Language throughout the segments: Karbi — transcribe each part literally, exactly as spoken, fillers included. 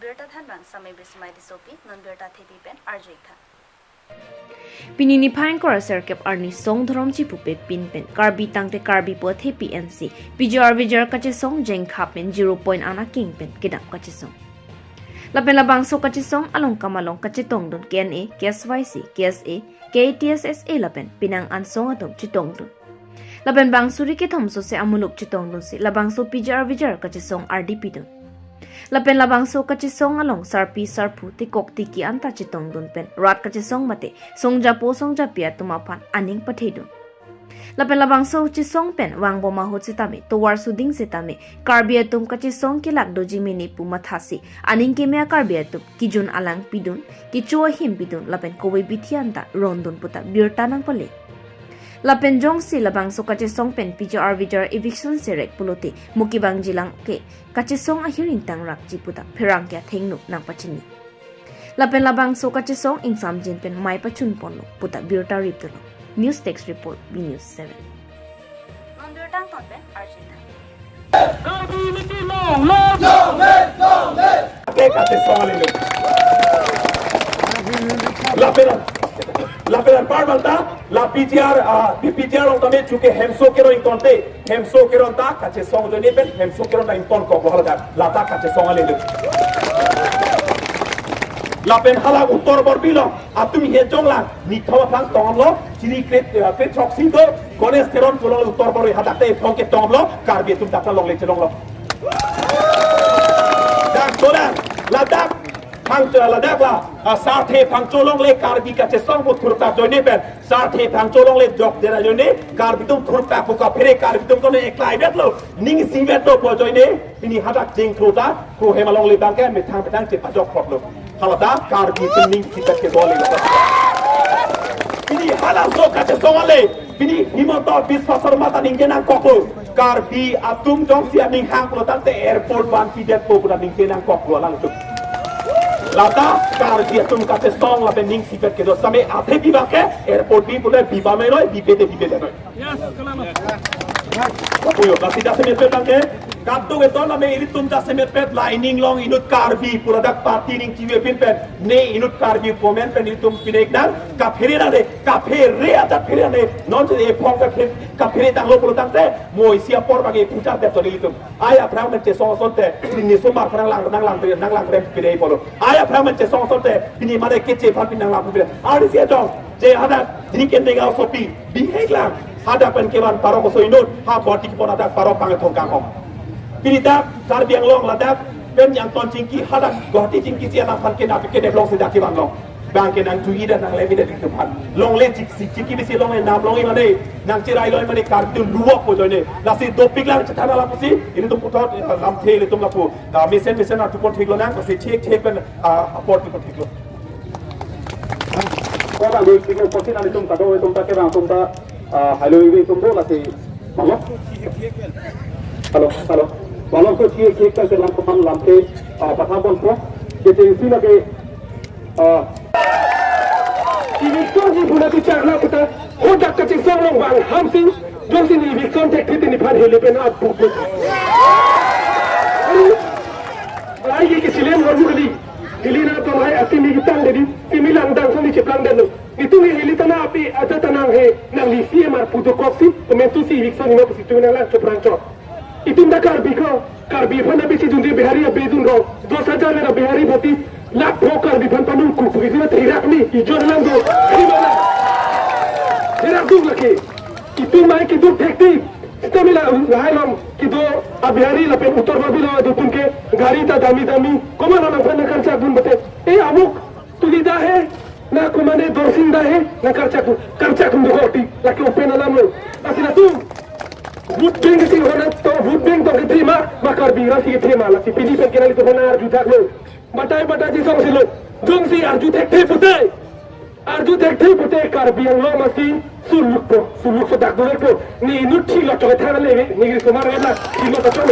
Birta thanbang Samai Bismai Tissopi, non birta thepi pen arju-ik tha. Pini niphai ingkoi ra sirkep arni song dhorom chipupe pin pen Karbi tangte Karbi pu athepi ansi P G R V G R kachesong jengkhap pen zero point an akeng pen kedam kachesong. Lapen labangso kachesong along kam along kachetongdun K N A, K S Y C, K S A, K A T S S A lapen penang ansong atum chetongdun. Lapen bang suri kethom sose amuluk chetongdunsi labangso P G R V G R kachesong ardi pidun. Lapen labangso kachesong along sarpi sarpo tekok tiki anta chetongdun pen rat kachesong mate songjapo songjapi atum aphan aning pathedun. Lapen labangso chesong pen vangbom ahut setame tovar suding setame Karbi atum kachesong kelak doji mene pu mathasi aning keme a-Karbi atum kejun alang pidun, kecho ahim pidun lapen kove bithi anta rondun puta birta nangpale. Lapen jongsi labangso kachesong pen P G R V G R eviction serek pulote mo kevangji lang ke kachesong ahir ingtang rakji puta pherangke athengno nangpachini. Lapen labangso kachesong ingsamjin pen mei pachun ponlo puta birta ripdunlo. News Desk Report, B News seven. Non birta angton pen arju-ik tha. Karbi unity long live! Long live! Long live! Ake kachesong alilo. Lapen, lapen anpar bangta, la P G R, ah, di P G R along tame chuke hemso keron ingtonte, hemso keron ta kachesong ajoine pen hemso keron ta ingtonkoklo haladak, lata kachesong alilo. Lapen hala Uttar Borbil along atum he jonglang, nithom aphan tonglo, chiri kret, eh, kret throksi do, Ganesh Teron pulo Uttar Borbil hadak te thong ketonglo, Karbi atum dak longle chelonglo. Dak dolang, ladak, Phangcho ladak la, ah, Sarthe Phangcho longle Karbi kachesong pu thurta ajoine pen, Sarthe Phangcho longle jok dera ajoine, Karbi atum thurta pu kaphere Karbi atum kono eklai vetlo, ning isi vetlo pu ajoine, pini hadak jengklo ta, ko hem alongle bangke, methang methang chepajok photlo. Halata Karbi atum ning isi vet kedo le. Pini halaso kachesong ale, pini Himanta Biswa Sarma ta ningje nangkoklo. Karbi atum jongsi aning hang pulo tangte airport vanpidetpo pu ta ningje nangkoklo alangtum. Lata Karbi atum kachesong lapen ning isi vet kedo same athepi bangke airport bi pule biba me noi, bipe te bipe te noi. Yes, kalama. Puyo, lasi jasemet pet tangke, kadokave ton ame ilitum jasemet pet la ining long inut Karbi pu ladak party ning chive pin pen, ne inut Karbi komen pen ilitum pinek nang, kaphere nang de, kaphere aja phere nang de, non je ephong kaphere, kaphere tanglo pulo tangte, mo isi apor bagi puchar te toli ilitum. Ai aphrang men chesong asonte, pini sumar phrang lang, nang lang, nang lang rem pire polo. Ai aphrang men chesong asonte, pini mare keche phan pini nang lang pire. Ari si ajong, je hadak, dini kendeng asopi, bihek lang, hadak pen kevan parok oso inut, ha boti kepon hadak parok pangethong kangkong. Pini dak, Karbi Anglong ladak, pen yang ton chingki, hadak Guwahati chingki si anak phan kena, kena long si dak kevan long. Bang ke nang jui dan nang lemi dan itu phan. Longle chik si chiki bisi longle nam longle mane. Nang chirai longle mane Karbi atum luwak po ajoine. Lasi dopik lang chethan ala pusi. Ilitum puthot, eh, lamthe ilitum lapu. Ah, mesen mesen atum pon thiklo nang. Lasi chek chek pen, ah, apor atum pon thiklo. Kota doi chiklo posin ilitum kado ilitum ta kevang atum ta, ah, halo iwi atum do lasi. Halo? Halo, halo. Halo ko chie chie ka selam ko man lamthe, ah, patha pon po. Ke te isi lake, ah, eviction ji puna tu charna kuta, hadak kachesong long bang hamsing, jongsi ne eviction thekthe te nephan hele pen apu. Ai ke ke silem hormu kali. Hili na to hai asimi kitang dedi, simi langdang soni cheplang delo. Itum hili tana api aja tanang he, nangli C M R putu koksi, komentu si eviction ino pusi tu nanglang chopran chop. Itum ta Karbi ko, Karbi aphan abisi dunde Bihari abidun ro, dos hajar mera Bihari bhati, lakh pho Karbi aphan panung kuku, itum ta therak ni, ijor lang do, therak dung lake. Itum mai kiduk thekti, sitame la, lahai lom, kido a Bihari lapen Uttar Borbil lo adutum ke, gari ta dami dami, komat lo nangphan nangkarchak dun bate, eh, amuk, Tuli da he, na kumane Dorsing da he, nangkarchak, karchak tum dokok ti, lake open alam lo. Lasi latum, vote bank si hona to, vote bank to kethe ma, ma Karbi ra si kethe ma, lasi pini pen kenali to hona arju thak lo. Batai batai si song si lo, jongsi arju thekthe pute, arju thekthe pute Karbi Anglong masi, Suluk po, suluk so dak dole po. Ne inut thilo chok than le, ne giri sumar na, thilo ta chok.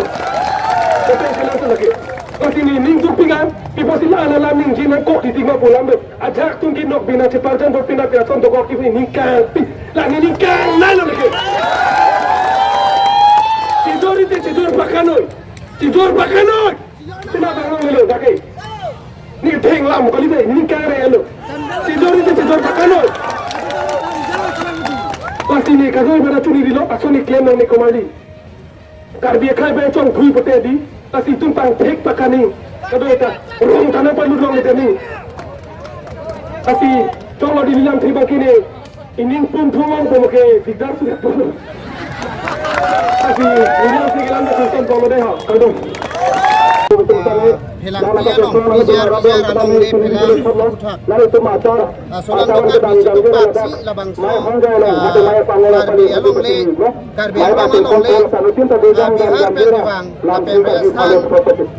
Ko pe sila so lake. Lasi ne ning duk pingan, pi po sila ala la ningje nangkok titik ma pulang do. Ajak tum ke nok bina chepar jan dot pina pina son dokok ti ning kal pi. La ne ning kal na lo lake. Chidor ite chidor pakanoi. Chidor pakanoi. Sila bang long lo lake. Thenglam kali dei, neli kare lo. Sejor ite sejor pakano. Lasi ne kadoi pada chunirilo, laso ne klem nang ne komarli. Karbi akhei bai chongthui pute di, lasi itum pangthek pakani. Kadoi ta, rong tana palu long le ni. Lasi chonglo di nilam thri bangkini. Ining pun thumong ko ke dikdar sudah pun. Lasi, ini lasi kelam ke sistem kalau deh, ha. Aduh. Phelang pi along, P G R, P G R alongle phelang puthak. Lalu itu macam. Ah, solang do Karbi ketupat si labangso. Ah, Karbi alongle, Karbi Anglong alongle. Ah, Bihar pen kevang, lapen Rajasthan,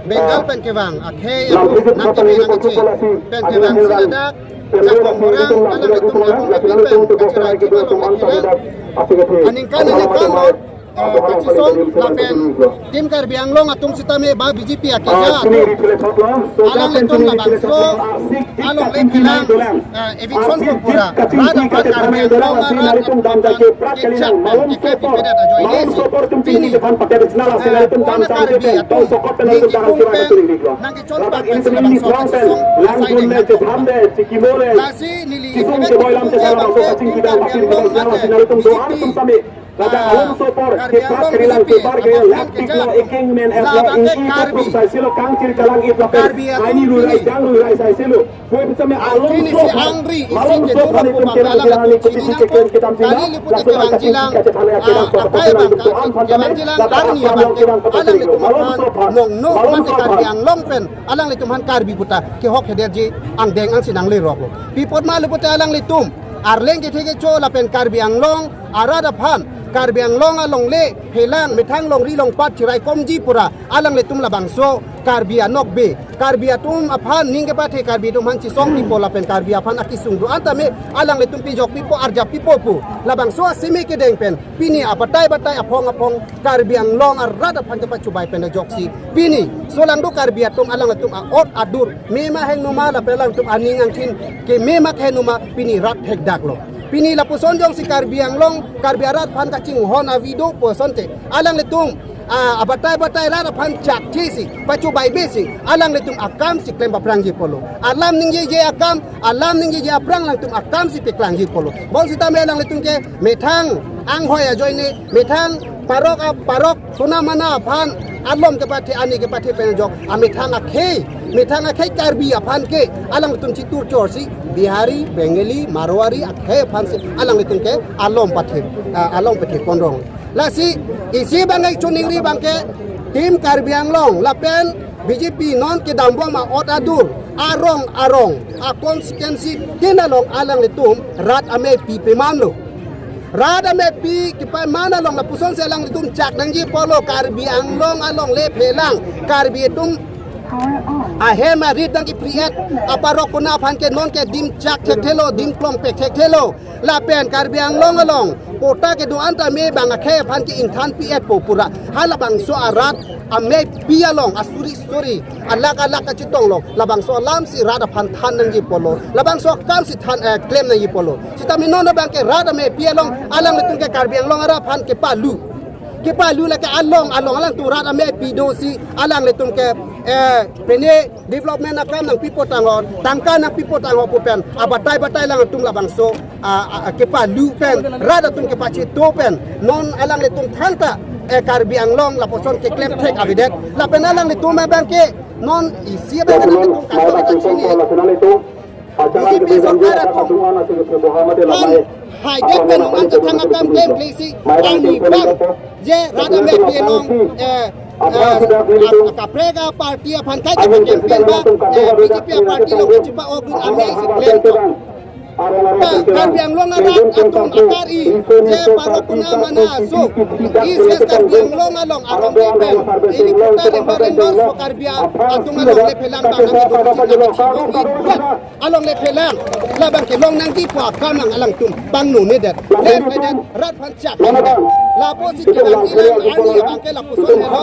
Bengal pen kevang, akhei atum nangkeme nangkeme pen kevang si ladak. Jakong orang alanglitum lapu pin pen kacherai kedo along phelang. Aningkan aningkan lo, eh, kachesong lapen Team Karbi Anglong atum sitame ba B J P akeja atum. Alanglitum labangso alongle phelang, eh, eviction ko pura. Rat aphan Karbi Anglong arat aphan kechak pen kekep ipedet ajoine si. Pini, eh, pona Karbi atum ningkipum pen nangkechon pen si labangso kachesong asai deng atum. Lasi neli ipedet atum Karbi Anglong, Team Karbi Anglong mate B J P, ah, Karbi Anglong B J P aphan kejak pen labang ke Karbi atum, Karbi atum pini, pini si angri isi kedo rongpo abang alanglitum chinine po. Kali lipute kevangjilang, ah, akai abang ke, kevangjilang arni abang ke alanglitum aphan nongno mate Karbi Anglong pen alanglitum aphan Karbi puta kehok hedetji angdeng ansi nanglerok lo. Pi apot ma lipute alanglitum arleng kethe kecho lapen Karbi Anglong arat aphan, Karbi Anglong alongle phelang methang longri longpat cherai komji pura alanglitum labangso Karbi anokbe, Karbi atum aphan ning kepathe, Karbi atum aphan chesong pipo lapen Karbi aphan akesung do-an tame alanglitum pejok pipo, arjap pipo pu labangso aseme kedeng pen pini abatai batai aphong aphong Karbi Anglong arat aphan kepachubai pen ajoksi pini solang do Karbi atum alanglitum a-ot adur, mema hengno ma lapen alangtum aning angthin keme ma hengno ma, pini rat thekdak lo. Pini lapuson jongsi Karbi Anglong, Karbi arat aphan kachinghon avi do pu asonte alanglitum, ah, abatai batai rat aphan chakche si, pachubai be si, alanglitum akam si klem paprangji pulo. Alam ningjeje akam, alam ningjeje aphrang alangtum akam si peklangji pulo. Bonsitame alanglitum ke methang anghoi ajoine, methang parok a parok sona mana aphan alom kepathe, ani kepathe pen ajok amethang akhei, methang akhei Karbi aphan ke alangtum chitur chor si Bihari, Bengali, Marwari akhei aphan si alanglitum ke alom pathe, ah, alom pathe ponrong. Lasi isi abang ke choningri abang ke Team Karbi Anglong lapen B J P non kedambom a-ot adur, arong arong, a-constituency tin along alanglitum rat amepi peman lo. Rat amepi kepaman along lapuson si alanglitum chak nangji pulo, Karbi Anglong alongle phelang Karbi atum ahem arit nangkepri-et aparok kona aphan ke non ke dim chak thekthelo, dim klongpek thekthelo. Lapen Karbi Anglong along patta kedo-an tame bang akhei aphan ke ingthan pi-etpo pura. Halabangso arat amepi along asuri suri, alak alak kachetong along labangso alam si rat aphan than nangji pulo, labangso akam si than, eh, klem nangji pulo. Sitame non abang ke rat amepi along alanglitum ke Karbi Anglong arat aphan kepalu, kepalu lake along along alangtum rat amepi do si alanglitum ke, eh, pene development akam nangpipo tangho, tangka nangpipo tangho pu pen abatai batai alangtum labangso, ah, ah, kepalu pen, rat atum kepacheto pen non alanglitum thangta, eh, Karbi Anglong lapuson keklem thek avedet. Lapen alanglitum abang ke non isi abang ke alanglitum kachini, B J P sorkar atum aphan haidet pen nonkan kethang akam klemkle si, arnivang je rat amepi along, eh, eh, kaprek aparty aphan kai kapacampaign ba, eh, B J P aparty along kachipa-ok dun amei si klemkle. Ta Karbi Anglong arat atum akari, je parok kona mana aso, East West Karbi Anglong along arong pen, ili kota rimba rimba so Karbi atum alongle phelang bang nang alongle phelang, labang kelong nangji pu akam nang alangtum pangno nedet, klem pedet, rat aphan chak nedet. Lapusi kevangjilang arni abang ke lapuson helo,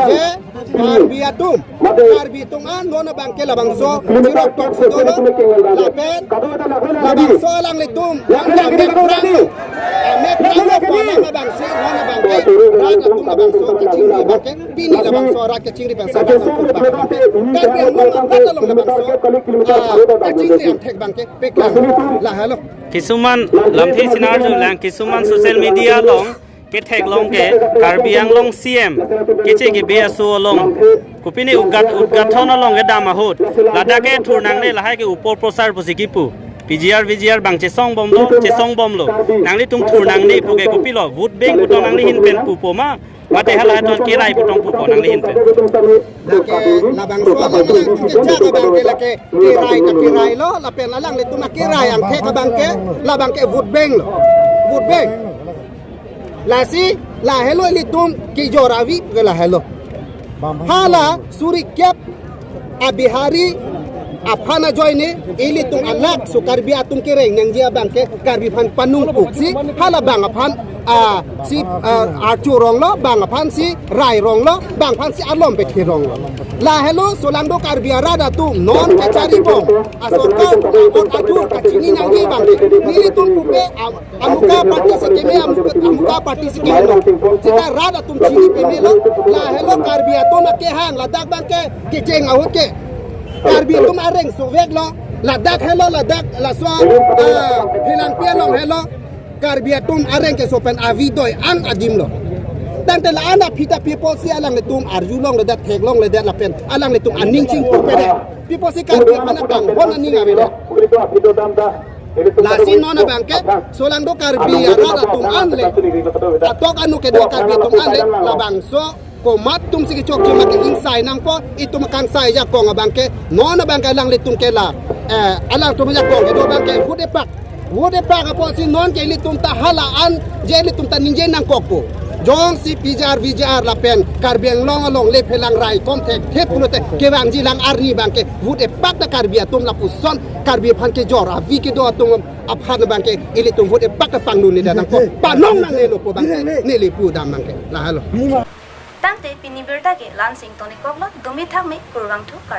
je Karbi atum, Karbi atum an non abang ke labangso chirok tok si dolo, lapen, Bangso alanglitum, yang yang mek prang lo. Ah, mek prang lo, ko alam abang si, non abang ke, rat atum labangso kachingri abang ke, pini labangso rat kachingri bangso abang ke, Karbi Anglong rat along labangso, ah, kachingri angthek abang ke, peklang, lahelo. Kisuman lamthe sinar julang, kisuman social media along, ketheklong ke Karbi Anglong C M keche kebe aso along, kopine udgat-, udgathon along kedam ahut, ladak ke thur nangne lahai ke upor prosar pusi kipu. P G R, V G R bang chesong bomlo, chesong bomlo. Nanglitum thur nangne pu ke kopilo, vote bank putong nangli hin pen pupo ma, mate halahai ton kerai putong pupo nangli hin pen. Lake labangso alanglitum kejak abang ke lake kerai ta kerai lo, lapen alanglitum akerai angthek abang ke, labang ke vote bank lo. Vote bank. Lasi lahelo ilitum kejor avi ke lahelo. Hala suri kep a Bihari aphan ajoine ilitum alak so Karbi atum kereng nangji abang ke Karbi aphan panung puksi hala bang aphan, ah, si, ah, archu rong lo, bang aphan si rai rong lo, bang aphan si alom pethe rong lo. Lahelo solangdo Karbi arat atum non kachari bom. Asorkar atum ot atur kachini nangji abang ke. Nelitum pupe, am-, amuka party si keme, amuka, amuka party si keme lo. Seta rat atum chini peme lo. Lahelo Karbi atum akehang ladak abang ke kecheng ahut ke Karbi atum areng sovek lo. Ladak helo, ladak laso, ah, Phelangpi along helo. Karbi atum areng keso pen avi doi-an adim lo. Tangte la-an aphi ta pi apotsi alanglitum arjulongledet, theklongledet lapen alanglitum aning chingtupedet. Pi apotsi Karbi aphan akanghon aning avedet. Lasi non abang ke solangdo Karbi arat atum an le, atok anu kedo Karbi atum an le, labangso komat atum si kechokche mate ingsai nangpo, itum akangsai ajakong abang ke, non abang ke alanglitum ke la, eh, alangtum ajakong kedo abang ke vote epak. Vote epak apotsi non ke ilitum ta hala an, je ilitum ta ningje nangkokpo. Jongsi P G R, V G R lapen Karbi Anglong along le phelang raikom thekthe pulote kevangji lang arni abang ke vote epak ta Karbi atum lapuson Karbi aphan kejor avi kedo atum aphan abang ke ilitum vote epak ta pangdunde nangkok. Panong nangnelo pu abang ke neli pudam abang ke. Lahelo. Tangte pini birta ke la-ansi ingtonikoklo, dumi thakme, kurvangthu, Karbi.